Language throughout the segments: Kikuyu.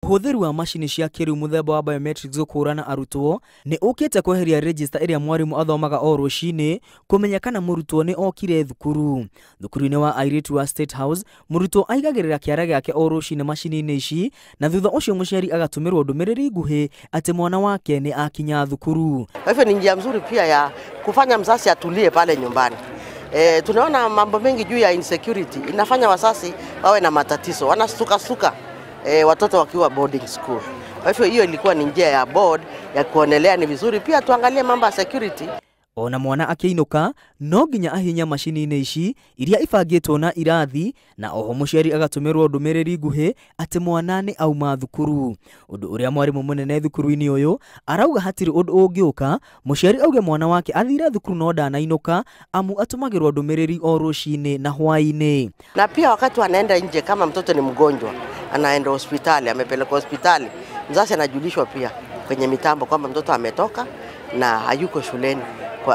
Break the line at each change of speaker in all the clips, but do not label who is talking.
Ũhũthĩri wa macini cia kĩrĩu mũthemba wa biometrics gũkũrana arutwo nĩ ũkĩte kweheria register ĩrĩa mwarimũ athomaga o rũcinĩ kũmenya kana mũrutwo nĩ okire thukuru. Thukuru-inĩ wa airĩtu wa State House, mũrutwo aigagĩrĩra kĩara gĩake o rũcinĩ macini-inĩ ici, na thutha ũcio mũciari agatũmĩrwo ndũmĩrĩri nguhĩ atĩ mwana wake nĩ akinya thukuru.
Kwa hivyo ni njia mzuri pia ya kufanya mzazi atulie pale nyumbani. Tunaona mambo mengi juu ya insecurity inafanya wazazi wawe na matatizo, wanasuka watoto wakiwa boarding school. Kwa hivyo hiyo ilikuwa ni njia ya board ya kuonelea ni vizuri pia tuangalie mambo ya security.
Ona mwana akĩinũka no nginya ahinya macini-inĩ ici iria ibangĩtwo na irathi, na oho mũciari agatũmĩrwo ndũmĩrĩri nguhĩ atĩ mwana nĩ auma thukuru. Ũndũ ũrĩa mwarimũ mũnene thukuru-inĩ ũyũ arauga hatirĩ ũndũ ũngĩũka mũciari auge mwana wake athire thukuru no ndanainũka, amu atũmagĩrwo ndũmĩrĩri o rũcinĩ na hwaĩ-inĩ.
Na pia wakati wanaenda nje, kama mtoto ni mgonjwa anaenda hospitali, amepelekwa hospitali, mzazi anajulishwa pia kwenye mitambo kwamba mtoto ametoka na hayuko shuleni.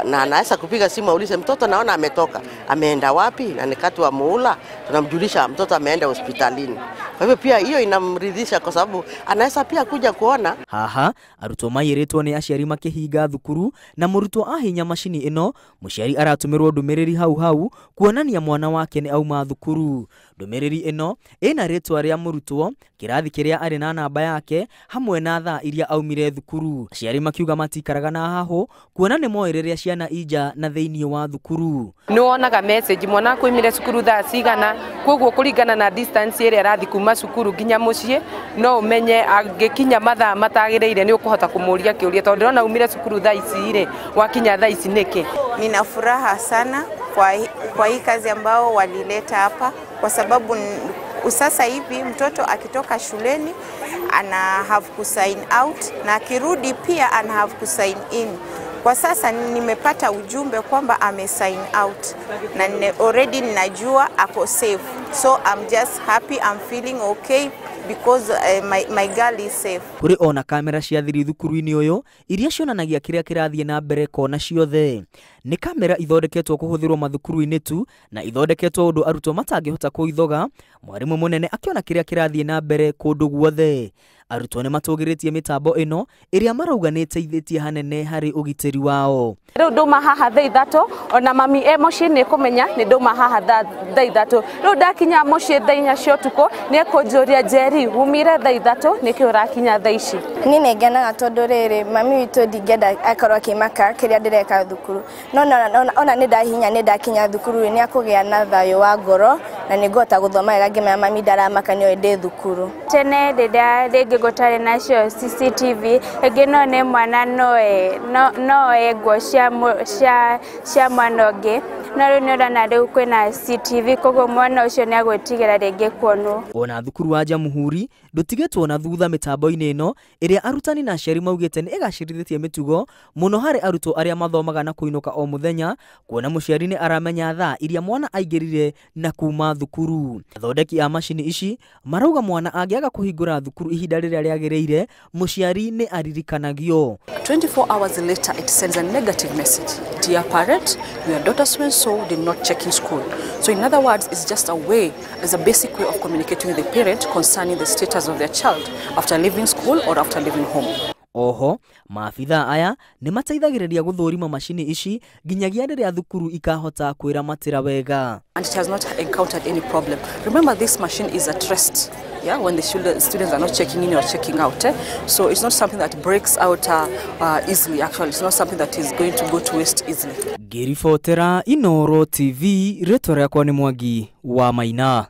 Na anaweza kupiga simu aulize mtoto naona ametoka, ameenda wapi, na ni wakati wa muhula tunamjulisha mtoto ameenda hospitalini. Kwa hivyo pia hiyo inamridhisha kwa sababu anaweza pia kuja kuona.
Haha arutwo maiyĩrĩtwo nĩ aciari makĩhinga thukuru, na mũrutwo ahinya macini ĩno mũciari aratũmĩrwo ndũmĩrĩri hau hau kuonania mwana wake nĩ auma thukuru. Ndũmĩrĩri ĩno ĩna rĩtwa rĩa mũrutwo, kĩrathi kĩrĩa arĩ na namba yake hamwe na thaa iria aumire thukuru. Aciari makiuga matikaraga na hahũ kuona nĩ moĩ rĩrĩa ciana inja na thĩinĩ wa thukuru.
Nĩ wonaga message mwana akuimire cukuru thaa cigana, koguo kũringana na distance ĩrĩa arathi kuma cukuru nginya mũciĩ no ũmenye angĩkinya mathaa matagĩrĩire nĩ ũkũhota kũmũria kĩũria, tondũ ndĩrona umire cukuru thaa ici rĩ, wakinya thaa ici nĩkĩ.
Nina furaha sana kwa hii kazi ambao walileta hapa, kwa sababu sasa hivi mtoto akitoka shuleni ana have ku sign out na akirudi pia ana have ku sign in. Kwa sasa nimepata ujumbe kwamba ame sign out na already ninajua ako safe. So I'm just happy, I'm feeling okay because my girl is safe.
Kuri ona kamera cia thiri thukuru-inĩ ũyũ iria cionanagia kĩrĩa kĩrathiĩ na mbere kona ciothe. Nĩ kamera ithondeketwo kũhũthĩrwo mathukuru-inĩ tu na ithondeketwo ũndũ arutwo matangĩhota kũithoga, mwarimũ mũnene akĩona kĩrĩa kĩrathiĩ na mbere kũndũ guothe. Arutwo nĩ matũgĩrĩtie mĩtambo ĩno ĩrĩa marauga nĩ ĩteithĩtie hanene harĩ ũgitĩri wao.
Rĩu ndauma haha thaa ithatũ, ona mami e mũciĩ nĩ kũmenya nĩ ndauma haha thaa ithatũ. Rĩu ndakinya mũciĩ thaa inya cia ũtukũ nĩ ekũnjũria, Njeri umire thaa ithatũ nĩkĩ ũrakinya thaa ici?
Niĩ nĩ ngenaga tondũ rĩrĩ mami witũ ndingĩenda akorwo akĩmaka kĩrĩa ndĩreka thukuru, no ona nĩ ndahinya nĩ ndakinya thukuru nĩ akũgĩa na thayũ wa ngoro na nĩ ngũhota gũthoma wega ngĩmenya mami ndaramaka nĩoĩ ndĩ thukuru.
Tene rĩrĩa rĩngĩ gũtarĩ nacio CCTV, rĩngĩ no nĩ mwana noe nguo cia mwana ũngĩ, no rĩu nĩ ũrona rĩu kwĩna CCTV, koguo mwana ũcio nĩ agwĩtigĩra rĩngĩ kuonwo.
Ona thukuru wa Jamhuri ndũtigĩtwo na thutha mĩtambo-inĩ ĩno ĩrĩa arutani na aciari maugĩte nĩ ĩgacĩrithĩtie mĩtugo mũno harĩ arutwo arĩa mathomaga na kũinũka o mũthenya, kuona mũciari nĩ aramenya thaa iria mwana aingĩrire na kuma thukuru. Athondeki a macini ici marauga mwana angĩaga kũhingũra thukuru ihinda rĩrĩa rĩagĩrĩire mũciari nĩ aririkanagio.
24 hours later it sends a negative message. Dear parent, your daughter so and so did not check in school. So in other words, it's just a way, it's a basic way of communicating with the parent concerning the status of their child after leaving school or after leaving home.
Oho, maabithaa aya nĩ mateithagĩrĩria gũthũrima macini ici nginyagia rĩrĩa thukuru ikahota kwĩramatĩra wega.
And it has not encountered any problem. Remember, this machine is at rest, yeah, when the students are not checking in or checking out. So it's not something that breaks out easily. Actually, it's not something that is going to go to waste easily.
Ngĩribotera Inooro TV, rĩtwa rĩakwa nĩ Mwangi wa Maina.